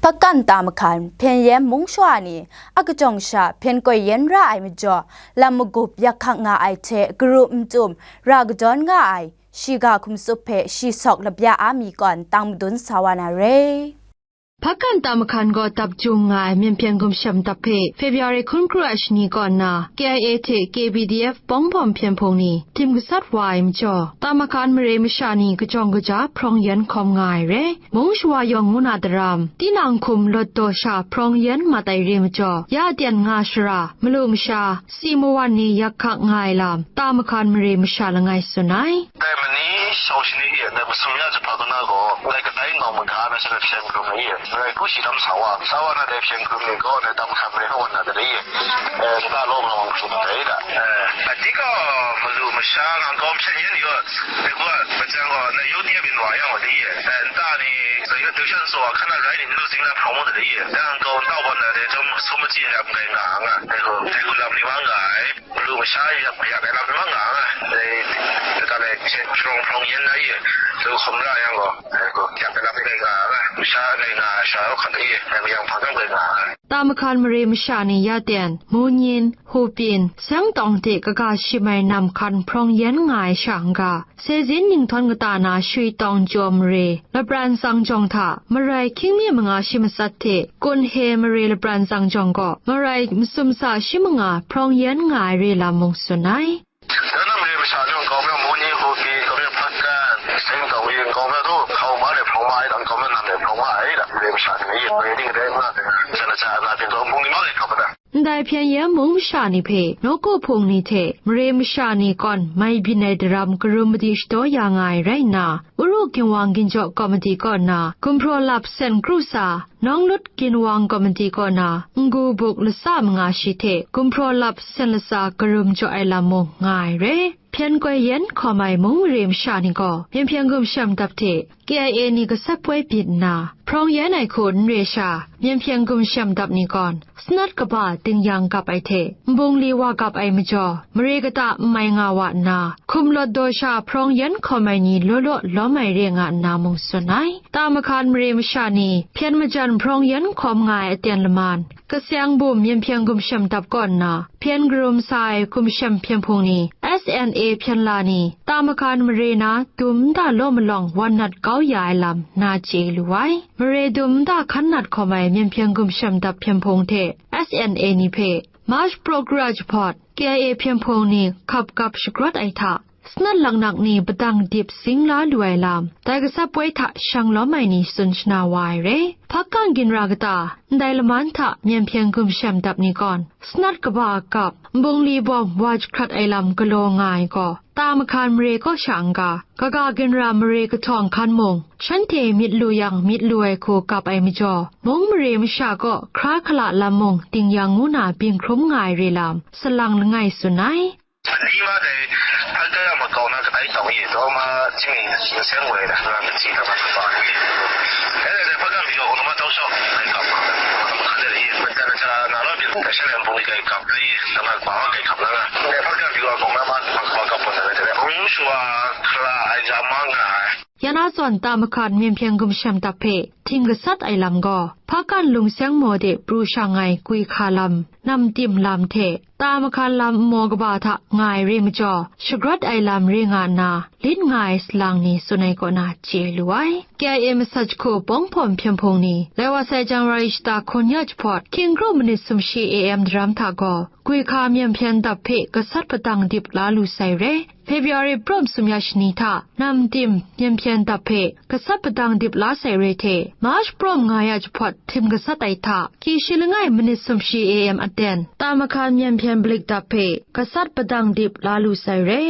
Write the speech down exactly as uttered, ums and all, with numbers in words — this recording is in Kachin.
Pakan ta mahkan hpyen yen mung shawa ni a kajawng sha hpyen koi yen ra ai majaw, lam magup yak hkak nga ai hte garu mtum ra kadawn nga ai, shiga hkum tsup hpe shi sawk labya a mi kawn tang madun sa wa na re. Pakan ta mahkan gaw dap jung nga ai Myen hpyen gumshem dap hpe February hkun kru ai shani kaw nna, K I A hte K B D F bawng bawm hpyen hpung ni tim gasat wa ai majaw, ta mahkan mare masha ni kajawng kaja hprawng yen hkawm nga ai re. Mung shawa yawng ngu na daram, tinang hkum lawt daw sha hprawng yen mat ai re majaw, ya aten nga shara, malu masha, si mawan ni yak hkak nga ai lam, ta mahkan mare masha langai tsun ai. Dai mani shau shani e, dai masum ya jahpa kau na gaw, dai kadai nau maga na sha hpyen hkrum ai e, dai ku shi lam sa wa, sa wa na dai hpyen hkrum ni gaw, dai tam hkan mare na wan na dai e, eh, nta law ma wang hkrum dai da. Eh, a di gaw, malu masha ngang gaw hpyen yen yaw, dai gaw, majan gaw, na yau di ya bin wa yang wa dai e, eh, nta ni, dai yau dai shan so wa, hkan na rai ni, nu zing na hprawng mu dai e, dai ngang gaw nta wan na dai, jawm so ma ji na, dai nga, nga, dai gaw, dai gaw lam ni wa nga ai. Malu masha yak yak ai lam lam nga nga, dai, dai ka lai, shawng hprawng yen na ye, dai hkum ra yang gaw, dai gaw, yak ai lam dai nga nga, masha dai nga sha hkan dai ye, dai yang hpa kang dai nga nga. Ta mahkan mare masha ni ya ten, Munyin, Hupin, Seng tawng hte kaga shim ai nam hkan hprawng yen nga ai sha n-ga, Sezin ninghtawn kata na Shwi tawng jaw mare, lapran tsang jawng hta, marai hkying mi manga shi matsat hte, kun he mare lapran tsang jawng gaw, marai masum sa shi manga hprawng yen nga ai re lam mung tsun ai. Saganam mare masha ni nkau mi, Muni Hupi, nkau mi, Hpakan, Seng nkau mi, nkau mi tu, hkau ma re hprawng ma ai, nkau mi nam re hprawng ma ai, da, mare masha ni, mare ni kadai nga, sa na sa na, pin taw, bung ni ma re hkau ma da. Ndai hpyen yen mung masha ni hpe, nawku hpung ni hte mare masha ni kawn mai byin ai daram karum madi shadaw ya nga ai rai nna, Uru Ginwang Ginjaw Komiti kaw nna gumhpraw lap sen kru sa, Nawnglut Ginwang Komiti kaw nna n-gu buk latsa manga shi hte gumhpraw lap sen latsa karum jaw ai lam mung nga ai re. Hpyen koi yen hkawm ai mung mare masha ni gaw, Myen hpyen gumshem dap hte K I A ni gasat poi byin nna, hprawng yen ai hku n re sha, Myen hpyen gumshem dap ni gawn, sanat kaba dingyang gap ai hte, nbungli wa gap ai majaw, mare kata n mai nga wa nna, hkum lawt daw sha hprawng yen hkawm ai ni law law lawm ai re nga nna mung tsun ai. Ta mahkan mare masha ni, hpyen majan hprawng yen hkawm nga ai aten laman, Kaseng bum Myen hpyen gumshem dap kaw nna, hpyen karum sa ai gumshem hpyen hpung ni, S N A hpyen la ni, ta mahkan mare na dum nta law malawng wan nat kau ya ai lam na chye lu ai. Mare dum nta hkan nat hkawm ai Myen hpyen gumshem dap hpyen hpung hte S N A ni hpe, March praw kra jahpawt, K I A hpyen hpung ni hkap kap shagrawt ai hta, sanat laknak ni padang dip sing la lu ai lam, dai gasat poi hta shang lawm ai ni tsun shana wa ai re. Hpakkang ginra kata, ndai laman hta Myen hpyen gumshem dap ni gawn, sanat kaba a kap, nbungli bawm wa jahkrat ai lam galaw nga ai gaw, ta mahkan mare kaw sha n-ga, kaga ginra mare kahtawng hkan mung, shanhte myit lu yang myit lu ai hku kap ai majaw, mung mare masha kaw hkra hkala lam mung dingyang ngu na byin hkrum nga ai re lam, salang langai tsun ai. Ni ma dai, hpa ga ya ma kau na kadai tawng ye, daw ma, jingming, seng woi da, na, na, si, na, ma, ma, ni. Eh, eh, hpa ga mi yawng, na, ma, tau shawng, kai kap, ma, ma, ka, de, ye, ma, ja, na, ja, na, lo, bi, da, sha, na, bung, kai kap, na, ye, na, ma, ma, kai kap, na, na. Eh, hpa ga mi yawng, na, ma, ma, ma, kap, na, na, na, hung, shwa, kra, ai, ja, ma, nga, ai. Yana zawn ta mahkan Myen hpyen gumshem dap hpe tim gasat ai lam gaw, Hpakan lungseng maw de pru shang ai gwi hka lam, nam tim lam hte, ta mahkan lam nmaw kaba hta nga ai re majaw, shagrawt ai lam re nga nna, lit nga ai salang ni tsun ai kaw na chye lu ai. K I A masat jahku bawng hpawm hpyen hpung ni, lai wa sai January shata hkun ya jahpawt, hkying kru manit sumshi A M daram hta gaw, gwi hka Myen hpyen dap hpe gasat padang dip la lu sai re. February prum sum ya shani hta, nam tim Myen hpyen dap hpe gasat padang dip la sai re hte, March prum nga ya jahpawt tim gasat ai hta, hki shi langai manit sumshi A M aten, ta mahkan Myen hpyen blik dap hpe gasat padang dip la lu sai re.